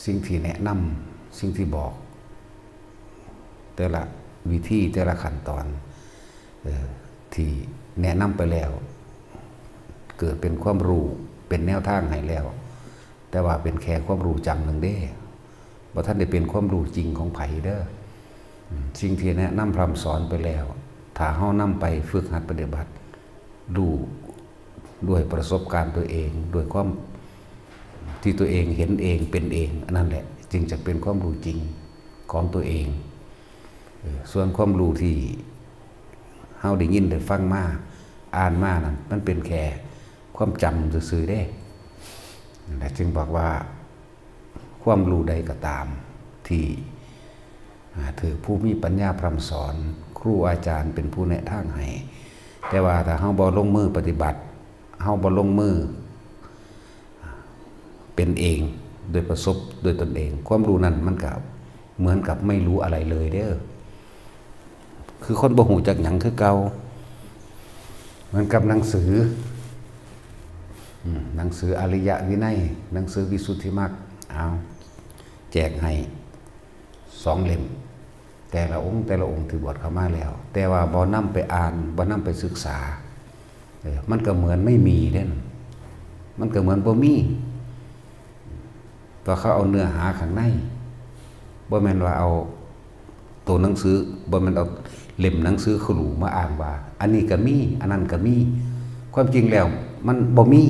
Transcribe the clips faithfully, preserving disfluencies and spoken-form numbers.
สิ่งที่แนะนำ สิ่งที่บอก แต่ละวิธี แต่ละขั้นตอน เอ่อ ที่แนะนำไปแล้ว เกิดเป็นความรู้ เป็นแนวทางให้แล้ว แต่ว่าเป็นแค่ความรู้จำหนึ่งเด้ บ่ทันได้เป็นความรู้จริงของไผเด้อ อืม สิ่งที่แนะนำพร่ำสอนไปแล้ว ถ้าเฮานำไปฝึกหัดปฏิบัติ รู้ด้วยประสบการณ์ตัวเอง ด้วยความที่ตัวเองเห็นเอง เป็นเอง อันนั้นแหละ จึงจะเป็นความรู้จริงของตัวเอง เออ ส่วนความรู้ที่เฮาได้ยินได้ฟังมา อ่านมานั่น มันเป็นแค่ความจำซื่อๆเด้ นั่นแหละ จึงบอกว่า ความรู้ใดก็ตาม ที่ อ่า ถือผู้มีปัญญาพร่ำสอน ครูอาจารย์เป็นผู้แนะทางให้ แต่ว่าถ้าเฮาบ่ลงมือปฏิบัติ เฮาบ่ลงมือ เป็นเอง โดยประสบ โดยตนเอง ความรู้นั้นมันก็เหมือนกับไม่รู้อะไรเลยเด้อ คือคนบ่ฮู้จักหยังคือเก่า เหมือนกับหนังสือ อืม หนังสืออริยวินัย หนังสือวิสุทธิมรรค เอา แจกให้สองเล่ม แต่ละองค์ แต่ละองค์ที่บวชเข้ามาแล้ว แต่ว่าบ่นำไปอ่าน บ่นำไปศึกษา เออ มันก็เหมือนไม่มีเด้น มันก็เหมือนบ่มี เพราะเขาเอาเนื้อหาข้างใน บ่แม่นว่าเอาตัวหนังสือ บ่แม่นเอาเล่มหนังสือครูมาอ้างว่า อันนี้ก็มี อันนั้นก็มี ความจริงแล้วมันบ่มี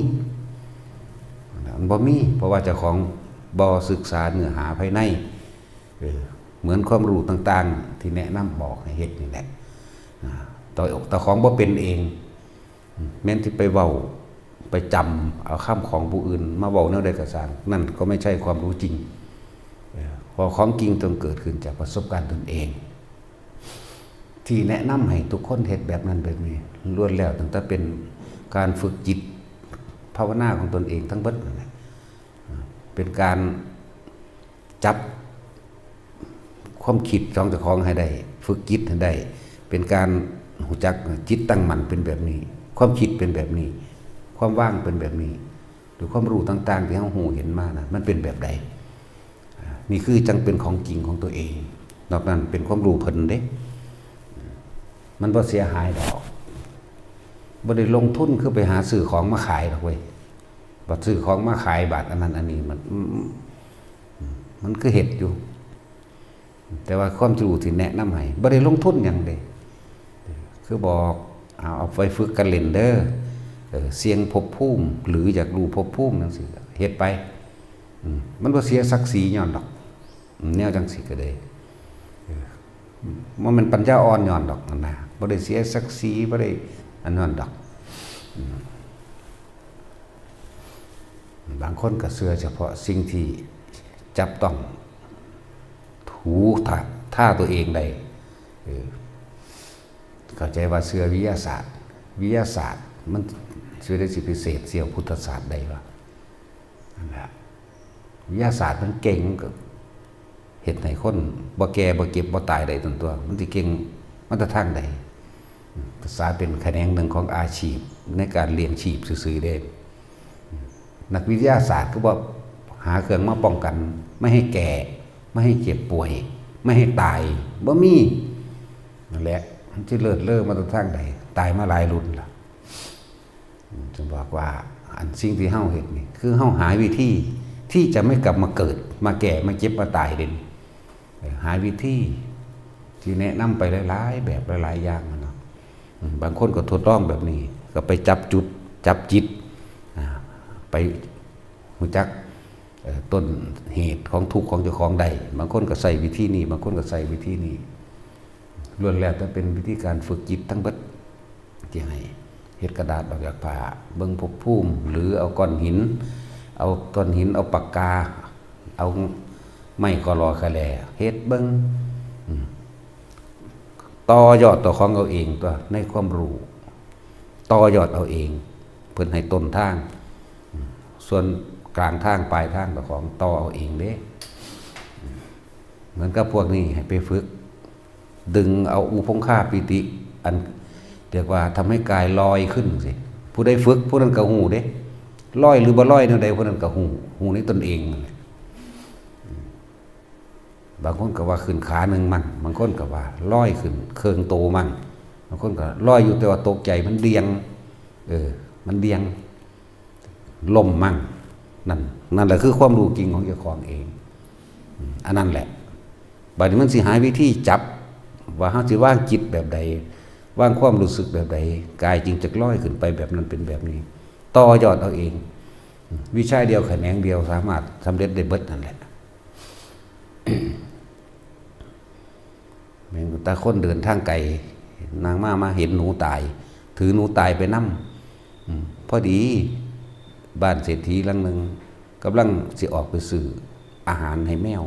มันบ่มี เพราะว่าเจ้าของบ่ศึกษาเนื้อหาภายใน เออ เหมือนความรู้ต่างๆ ที่แนะนำบอกให้เฮ็ดนี่แหละ อ่า เจ้า เจ้าของบ่เป็นเอง แม่นสิไปเว้า ไปจำเอาคำของผู้อื่นมาเว้าแนวใดก็ซ่าง นั่นก็ไม่ใช่ความรู้จริง เออ เพราะของจริงต้องเกิดขึ้นจากประสบการณ์ตนเอง ที่แนะนำให้ทุกคนเฮ็ดแบบนั้นแบบนี้ ล้วนแล้วตั้งแต่เป็นการฝึกจิตภาวนาของตนเองทั้งเบิดนั่นแหละ เป็นการจับความคิดของเจ้าของให้ได้ ฝึกจิตให้ได้ เป็นการรู้จักจิตตั้งมั่นเป็นแบบนี้ ความคิดเป็นแบบนี้ ความว่างเป็นแบบนี้ หรือความรู้ต่างๆที่เรารู้เห็นมานะ มันเป็นแบบใด อ่า นี่คือจั่งเป็นของจริงของตัวเอง นอกนั้นเป็นความรู้เพิ่นเด้ มันบ่เสียหายดอก บ่ได้ลงทุนคือไปหาซื้อของมาขายดอกเว้ย บัดซื้อของมาขาย บัดอันนั้นอันนี้ มัน อืม อืม มันคือเฮ็ดอยู่ แต่ว่าความรู้ที่แนะนำให้ บ่ได้ลงทุนหยังเด้ คือบอก เอา เอาไปฝึกกันเล่นเด้อ เออ เสี่ยงภพภูมิ หรืออยากรู้ภพภูมิจั่งซี้ เฮ็ดไป อืม มันบ่เสียศักดิ์ศรีย้อนดอก อืม แนวจั่งซี้ก็ได้ เออ บ่แม่นปัญญาอ่อนย้อนดอกนะ บ่ได้เสียศักดิ์ศรี บ่ได้อันนั้นดอก อืม บางคนก็เชื่อเฉพาะสิ่งที่จับต้อง ถูท่า ท่าตัวเองได้ เออ เข้าใจว่าเชื่อวิทยาศาสตร์ วิทยาศาสตร์มันเชื่อได้สิพิเศษเสี่ยวพุทธศาสตร์ได้วะ นั่นแหละ วิทยาศาสตร์มันเก่ง มันก็เฮ็ดให้คนบ่แก่บ่เจ็บบ่ตายได้ตันตัว มันสิเก่งมาแต่ทางใด ภาษาเป็นแขนงหนึ่งของอาชีพในการเลี้ยงชีพซื่อๆเด้ นักวิทยาศาสตร์ก็บ่หาเครื่องมาป้องกัน ไม่ให้แก่ ไม่ให้เจ็บป่วย ไม่ให้ตาย บ่มี นั่นแหละ มันสิเลิศเลอมาแต่ทางใด ตายมาหลายรุ่นละ อืม จึงบอกว่าอันสิ่งที่เฮาเฮ็ดนี่ คือเฮาหาวิธีที่จะไม่กลับมาเกิด มาแก่ มาเจ็บ มาตายเด้ เอ่อ หาวิธีที่แนะนำไปหลายๆแบบ หลายๆอย่างนั่นเนาะ อืม บางคนก็ทดลองแบบนี้ ก็ไปจับจุด จับจิต อ่า ไปรู้จัก เอ่อ ต้นเหตุของทุกข์ของเจ้าของได้ บางคนก็ใช้วิธีนี้ บางคนก็ใช้วิธีนี้ ล้วนแล้วแต่เป็นวิธีการฝึกจิตทั้งเบิด ที่ให้เฮ็ดกระดาษออกจากผ้า เบิ่งภพภูมิ หรือเอาก้อนหิน เอาก้อนหิน เอาปากกา เอาไม้กอลอคาแล เฮ็ดเบิ่ง อืม ต่อยอดต่อของเอาเองตัว ในความรู้ ต่อยอดเอาเอง เพิ่นให้ต้นทาง อืม ส่วนกลางทางปลายทางเจ้าของต่อเอาเองเด้ อืม เหมือนกับพวกนี้ให้ไปฝึก ดึงเอาอุพงคาปีติ อันเรียกว่าทำให้กายลอยขึ้นสิ ผู้ใดฝึกผู้นั้นก็ฮู้เด้ ลอยหรือบ่ลอยแนวใดผู้นั้นก็ฮู้ ฮู้ในตนเองนั่นแหละ บางคนก็ว่าขึ้นขาหนึ่งมั่ง บางคนก็ว่าลอยขึ้นเครื่องโตมั่ง บางคนก็ลอยอยู่แต่ว่าตกใจมันเดี่ยง เออ มันเดี่ยง ล้มมั่ง นั่น นั่นแหละคือความรู้จริงของเจ้าของเอง อืม อันนั้นแหละ บัดนี้มันสิหาวิธีจับ ว่าเฮาสิวางจิตแบบใด วางความรู้สึกแบบใด กายจึงจะลอยขึ้นไปแบบนั้นเป็นแบบนี้ ต่อยอดเอาเอง วิชาเดียวแขนงเดียวสามารถสำเร็จได้เบิดนั่นแหละ แม่นตาคนเดินทางไกล นางมา มาเห็นหนูตาย ถือหนูตายไปนำ อืม พอดี บ้านเศรษฐีหลังหนึ่ง กำลังสิออกไปซื้ออาหารให้แมว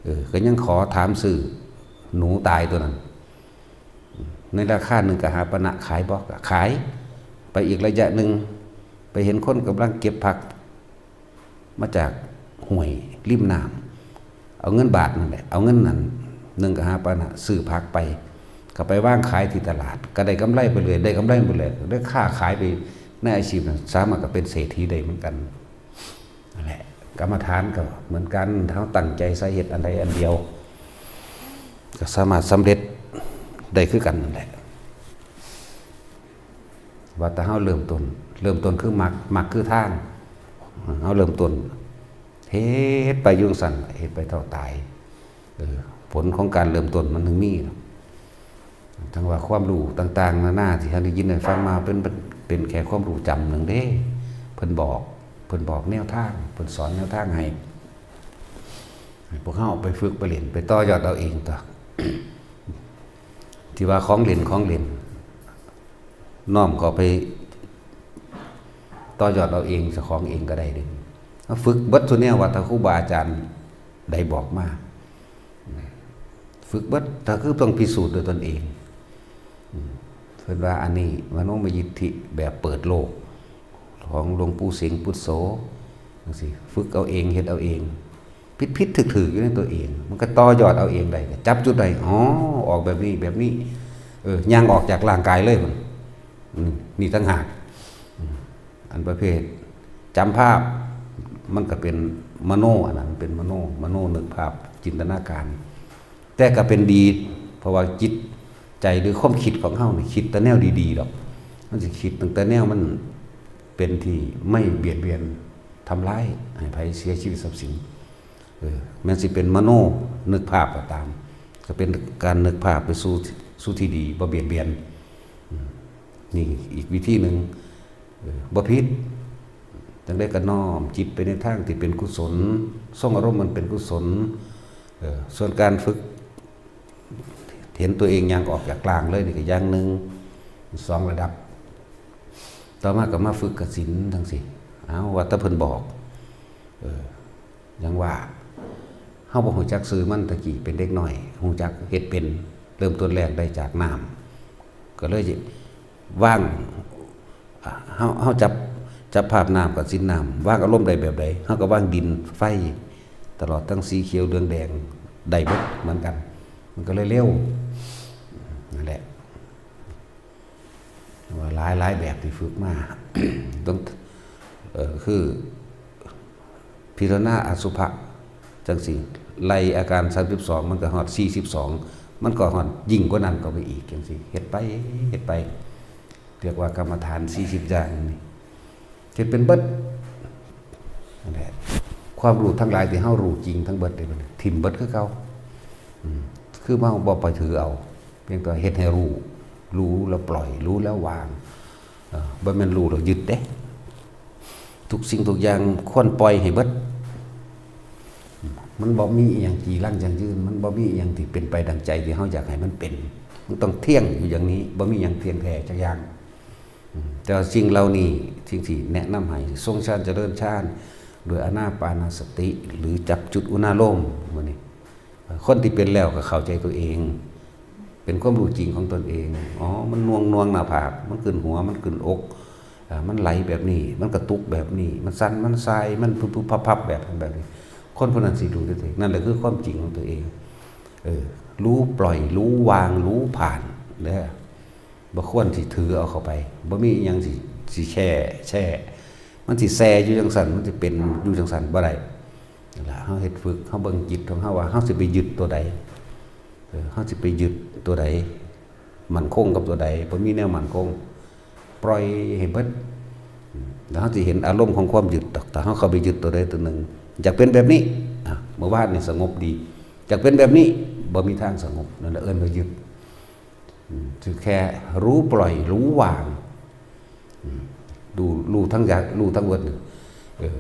เออ ก็ยังขอถามซื้อหนูตายตัวนั้น ในราคาหนึ่งกหาปณะ ขายบ่ ก็ขาย ไปอีกระยะหนึ่ง ไปเห็นคนกำลังเก็บผัก มาจากห้วยริมน้ำ เอาเงินบาทนั่นแหละ เอาเงินนั้น หนึ่งกหาปณะ ซื้อผักไป ก็ไปวางขายที่ตลาด ก็ได้กำไรไปเลย ได้กำไรไปเลย ได้ค้าขายไปในอาชีพนั้น สามารถก็เป็นเศรษฐีได้เหมือนกัน นั่นแหละ กรรมฐานก็เหมือนกัน เฮาตั้งใจใส่เฮ็ดอันใดอันเดียว ก็สามารถสำเร็จได้คือกันนั่นแหละ ว่าแต่เฮาเริ่มต้น เริ่มต้นคือมรรค มรรคคือทาง เฮาเริ่มต้น เฮ็ดไปอยู่จั่งซั้น เฮ็ดไปเท่าตาย เออ ผลของการเริ่มต้นมันถึงมีเนาะ ทั้งว่าความรู้ต่างๆ นานาที่เฮาได้ยินได้ฟังมาเป็น เป็น เป็นแค่ความรู้จำหนึ่งเด้ เพิ่นบอก เพิ่นบอกแนวทาง เพิ่นสอนแนวทางให้ ให้พวกเฮาเอาไปฝึกไปเล่น ไปต่อยอดเอาเองตั๊ว ที่ว่าของเล่น ของเล่น น้อมเข้าไปต่อยอดเอาเอง เจ้าของเองก็ได้เด้ มาฝึกเบิดซุแนวว่าถ้าครูบาอาจารย์ใดบอกมา ฝึกเบิด ก็คือต้องพิสูจน์ด้วยตนเอง อืม เพิ่นว่าอันนี้มโนมยิทธิแบบเปิดโลก ของหลวงปู่สิงห์ปุตโส จั่งซี้ ฝึกเอาเอง เฮ็ดเอาเอง ผิดๆ ถูกๆ อยู่ในตัวเอง มันก็ต่อยอดเอาเองได้ จับจุดใด อ๋อ ออกแบบนี้ แบบนี้ เออ ย่างออกจากร่างกายเลยพุ่น อืม นี่ต่างหาก อืม อันประเภทจำภาพ มันก็เป็นมโน อันนั้นเป็นมโน มโนนึกภาพ จินตนาการ แต่ก็เป็นดี เพราะว่าจิตใจหรือความคิดของเฮานี่คิดแต่แนวดีๆ ดอก มันสิคิดตั้งแต่แนวมันเป็นที่ไม่เบียดเบียนทำร้ายให้ไผเสียชีวิตทรัพย์สิน เออ แม้นสิเป็นมโนนึกภาพก็ตาม ก็เป็นการนึกภาพไปสู่ สู่ที่ดี บ่เบียดเบียน อืม นี่อีกวิธีหนึ่ง เออ บ่ผิด จั่งใดก็น้อมจิตไปในทางที่เป็นกุศล ทรงอารมณ์มันเป็นกุศล เออ ส่วนการฝึก เห็นตัวเองย่างออกจากร่างเลยนี่ก็อย่างหนึ่ง สองระดับ ต่อมาก็มาฝึกกสิณจั่งซี้ เอาว่าแต่เพิ่นบอก เออ อย่างว่า เฮาบ่ฮู้จักชื่อมัน ตะกี้เป็นเด็กน้อย ฮู้จักเฮ็ดเป็น เริ่มต้นแรกได้จากน้ำ ก็เลยว่าง อ่ะ เฮา เฮาจับ จับภาพน้ำกับสิณน้ำ วางอารมณ์ได้แบบใด เฮาก็วางดิน ไฟ ตลอดทั้งสีเขียวเหลืองแดง ได้เบิดเหมือนกัน มันก็เลยเร็ว นั่นแหละ ว่าหลายหลายแบบที่ฝึกมา ต้อง เอ่อ คือ พิจารณาอสุภะจั่งซี้ ไล่อาการสามสิบสอง มันก็ฮอดสี่สิบสอง มันก็ฮอดยิ่งกว่านั้นก็ไปอีกจั่งซี้ เฮ็ดไป เฮ็ดไป เรียกว่ากรรมฐานสี่สิบอย่างนี่ เฮ็ดเป็นเบิด นั่นแหละ ความรู้ทั้งหลายที่เฮารู้จริงทั้งเบิดเลย ถิ่มเบิดคือเก่า อืม คือเฮาบ่ไปถือเอา เพียงแต่เฮ็ดให้รู้ รู้แล้วปล่อย รู้แล้ววาง เอ่อ บ่แม่นรู้แล้วยึดเด้ ทุกสิ่งทุกอย่างควรปล่อยให้เบิด มันบ่มีอีหยังจีรังยั่งยืน มันบ่มีอีหยังที่เป็นไปดังใจที่เฮาอยากให้มันเป็น มันต้องเที่ยงอยู่อย่างนี้ บ่มีหยังเที่ยงแท้จักอย่าง อืม แต่ว่าสิ่งเหล่านี้ สิ่งที่แนะนำให้ทรงฌานเจริญฌาน โดยอานาปานสติ หรือจับจุดอุณาโลม มื้อนี้ คนที่เป็นแล้วก็เข้าใจตัวเอง เป็นความรู้จริงของตนเอง อ๋อ มันหน่วง หน่วงหน้าผาก มันขึ้นหัว มันขึ้นอก อ่า มันไหลแบบนี้ มันกระตุกแบบนี้ มันสั่น มันส่าย มันพุบๆ พับๆ แบบนั้นแบบนี้ คนผู้นั้นสิรู้ด้วยตัวเอง นั่นแหละคือความจริงของตัวเอง เออ รู้ปล่อย รู้วาง รู้ผ่านเด้อ บ่ควรสิถือเอาเข้าไป บ่มีอิหยังสิ สิแช่ แช่ มันสิแช่อยู่จั่งซั้น มันสิเป็นอยู่จั่งซั้นบ่ได้ นั่นล่ะ เฮาเฮ็ดฝึก เฮาเบิ่งจิตของเฮาว่า เฮาสิไปยึดตัวใด เออ เฮาสิไปยึดตัวใด มั่นคงกับตัวใด บ่มีแนวมั่นคง ปล่อยให้เบิด อืม แล้วเฮาสิเห็นอารมณ์ของความยึดดอก ถ้าเฮาเข้าไปยึดตัวใดตัวหนึ่ง อยากเป็นแบบนี้ อ่ะ เมื่อวานนี่สงบดี อยากเป็นแบบนี้ บ่มีทางสงบ นั่นแหละเอิ้นว่ายึด อืม คือแค่รู้ปล่อย รู้วาง อืม รู้ รู้ทั้งอยาก รู้ทั้งเวิดนี่ เออ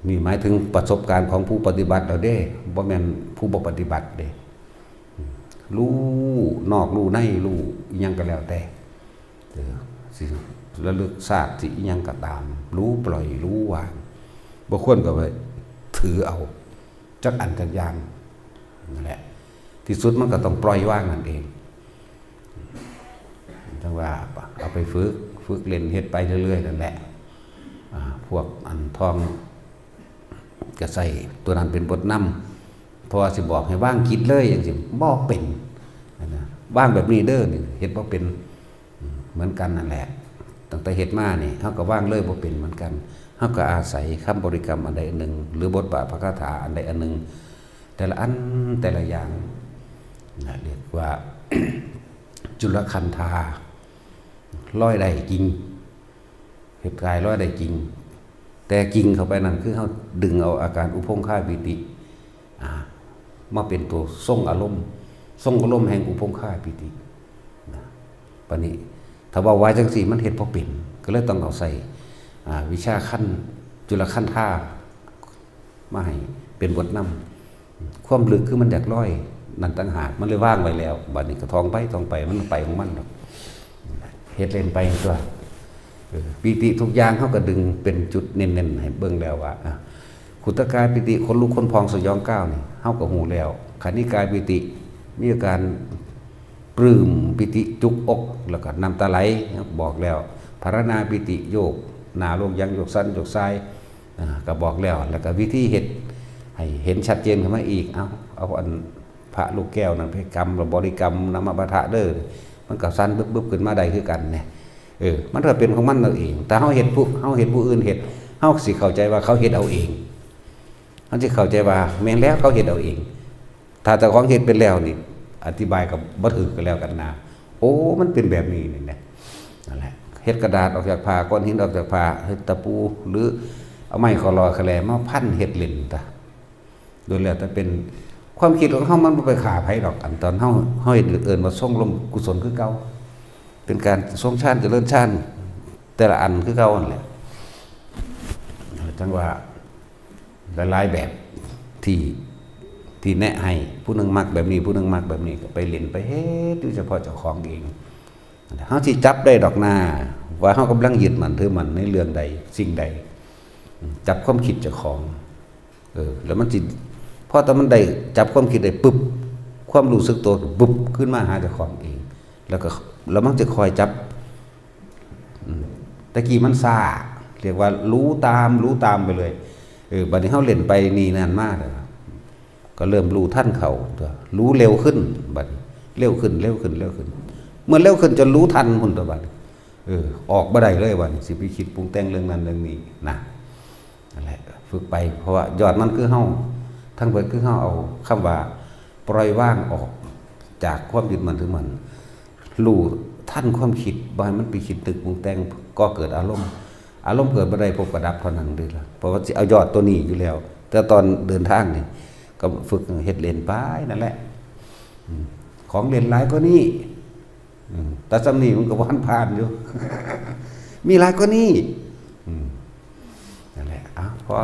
นี่หมายถึงประสบการณ์ของผู้ปฏิบัติแล้วเด้ บ่แม่นผู้บ่ปฏิบัติเด้ อืม รู้นอก รู้ใน รู้อิหยังก็แล้วแต่ เออ สิระลึกชาติ สิอิหยังก็ตาม รู้ปล่อย รู้วาง บ่ควรก็ไปถือเอา จักอันจักอย่าง นั่นแหละ ที่สุดมันก็ต้องปล่อยวางนั่นเอง จั่งว่าเอาไปฝึก ฝึกเล่น เฮ็ดไปเรื่อยๆ นั่นแหละ อ่า พวกอันท่องก็ใส่ตัวนั้นเป็นบทนำ เพราะว่าสิบอกให้วางจิตเลยจั่งซี้ บ่เป็น นะ วางแบบนี้เด้อ นี่ เฮ็ดบ่เป็น อืม เหมือนกันนั่นแหละ ตั้งแต่เฮ็ดมานี่ เฮาก็วางเลยบ่เป็นเหมือนกัน เฮาก็อาศัยคำบริกรรมอันใดอันหนึ่ง หรือบทบาทพระคาถาอันใดอันหนึ่ง แต่ละอัน แต่ละอย่าง นะ เรียกว่า จุลคันธา ลอยได้จริง เฮ็ดกายลอยได้จริง แต่จริงเข้าไปนั่นคือเฮาดึงเอาอาการอุพงคาปีติ อ่า มาเป็นตัวทรงอารมณ์ ทรงอารมณ์แห่งอุพงคาปีติ นะ บัดนี้ ถ้าเว้าว่าจั่งซี้มันเฮ็ดบ่เป็น ก็เลยต้องเอาใส่ อ่า วิชาคัน จุลคันธา มาให้เป็นบทนำ ความลึกคือมันอยากลอยนั่นต่างหาก มันเลยวางไว้แล้ว บัดนี้ก็ท่องไป ท่องไป มันไปของมันดอก เฮ็ดเล่นไปตัว เออ ปีติทุกอย่างเฮาก็ดึงเป็นจุดเน้นๆ ให้เบิ่งแล้วว่า อ่ะ ขุตกายปีติ ขนลุกขนพองสยองก้าวนี่ เฮาก็ฮู้แล้ว คณิกายปีติ มีอาการปลื้มปีติจุกอก แล้วก็น้ำตาไหล บอกแล้ว ภารณาปีติ โยกหน้าโยกหยัง โยกสันโยกซาย อ่า ก็บอกแล้ว แล้วก็วิธีเฮ็ดให้เห็นชัดเจนขึ้นมาอีก เอา เอาอันพระลูกแก้วนั่นไปกำ แล้วบริกรรมนะโมพุทธะเด้อ มันก็สั่นบึบๆ ขึ้นมาได้คือกันเนี่ย เออ มันก็เป็นของมันเอาเอง แต่เฮาเห็นผู้ เฮาเห็นผู้อื่นเฮ็ด เฮาสิเข้าใจว่าเขาเฮ็ดเอาเอง เฮาสิเข้าใจว่าแม่นแล้วเขาเฮ็ดเอาเอง ถ้าเจ้าของเฮ็ดเป็นแล้วนี่ อธิบายก็บ่ถูกก็แล้วกันนะ โอ้ มันเป็นแบบนี้นี่นะ นั่นแหละ เฮ็ดกระดาษออกจากผ้า ก้อนหินออกจากผ้า เฮ็ดตะปู หรือเอาไม้ขอลอขะแลมาพันเฮ็ดเล่นตะ โดยแล้วแต่เป็นความคิดของเฮา มันบ่ไปฆ่าไผดอก อันตอนเฮา เฮาเฮ็ดเอิ้นว่าทรงลมกุศลคือเก่า เป็นการทรงฌานเจริญฌาน แต่ละอันคือเก่านั่นแหละ จั่งว่า หลายๆ แบบที่ ที่แนะให้ ผู้หนึ่งมักแบบนี้ ผู้หนึ่งมักแบบนี้ ก็ไปเล่นไปเฮ็ดอยู่เฉพาะเจ้าของเอง เฮาสิจับได้ดอกนา ว่าเฮากำลังยึดมั่นถือมั่นในเรื่องใด สิ่งใด จับความคิดเจ้าของ เออ แล้วมันสิ พอแต่มันได้จับความคิดได้ปุ๊บ ความรู้สึกตัวปุ๊บ ขึ้นมาหาเจ้าของเอง แล้วก็ แล้วมันจะคอยจับ อืม แต่กี้มันซ่า เรียกว่ารู้ตาม รู้ตามไปเลย เออ บัดนี้เฮาเล่นไปนี่นั่นมาแล้ว ก็เริ่มรู้ทันเขาตัว รู้เร็วขึ้น บัดนี้ เร็วขึ้น เร็วขึ้น เร็วขึ้น เมื่อเร็วขึ้นจนรู้ทันพุ้นตัวบัดนี้ เออ ออกบ่ได้เลยบัดนี้ สิไปคิดปรุงแต่งเรื่องนั้นเรื่องนี้นะ นั่นแหละ ฝึกไป เพราะว่ายอดมันคือเฮา ทั้งเบิดคือเฮาเอาคำว่าปล่อยวางออกจากความยึดมั่นถือมั่น รู้ทันความคิด บ่ให้มันไปคิดนึกปรุงแต่ง ก่อเกิดอารมณ์ อารมณ์เกิดบ่ได้ พบกับดับเท่านั้นเด้อล่ะ เพราะว่าสิเอายอดตัวนี้อยู่แล้ว แต่ตอนเดินทางนี่ ก็ฝึกเฮ็ดเล่นไปนั่นแหละ อืม ของเล่นหลายกว่านี้ อืม แต่ส่ำนี้มันก็บ่ทันผ่านอยู่ มีหลายกว่านี้ อืม นั่นแหละ อ่ะ พอ